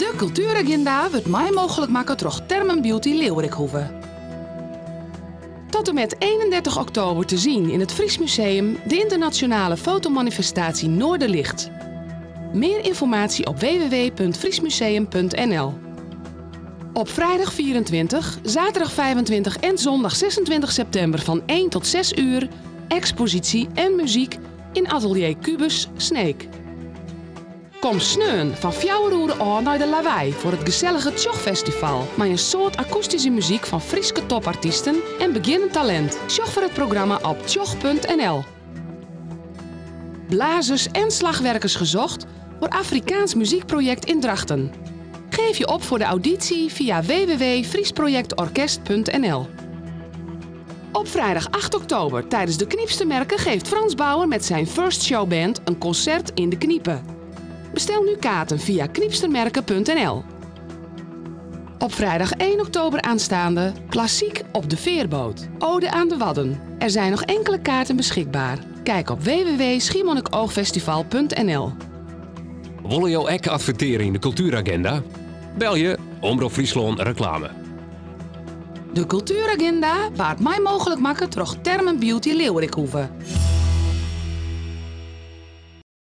De Kultueraginda wurdt mei mooglik makke troch Thermen Beauty Leeuwerikhoeve. Tot en met 31 oktober te zien in het Fries Museum de internationale fotomanifestatie Noorderlicht. Meer informatie op www.friesmuseum.nl. Op vrijdag 24, zaterdag 25 en zondag 26 september van 1 tot 6 uur expositie en muziek in Atelier Cubus Sneek. Kom sneon fan 4 oere ôf nei de Lawei foar it gesellige Tsjochfestival mei in soad akoestyske muzyk fan Fryske topartysten en begjinnend talint. Sjoch foar it programma op tsjoch.nl. Blazers en slagwerkers gezocht voor Afrikaans muziekproject in Drachten. Geef je op voor de auditie via www.friesprojectorkest.nl. Op vrijdag 8 oktober tijdens de Kniepstermerke geeft Frans Bauer met zijn First Show Band een concert in de Kniepen. Bestel nu kaarten via kniepstermerke.nl. Op vrijdag 1 oktober aanstaande Klassiek op de Veerboot. Ode aan de Wadden. Er zijn nog enkele kaarten beschikbaar. Kijk op www.schiermonnikoogfestival.nl. Wolle jo ek advertearje yn de Kultueragenda? Belje Omrop Fryslân Reklame. De Kultueraginda waard mei mooglik makke troch Thermen Beauty Leeuwerikhoeve.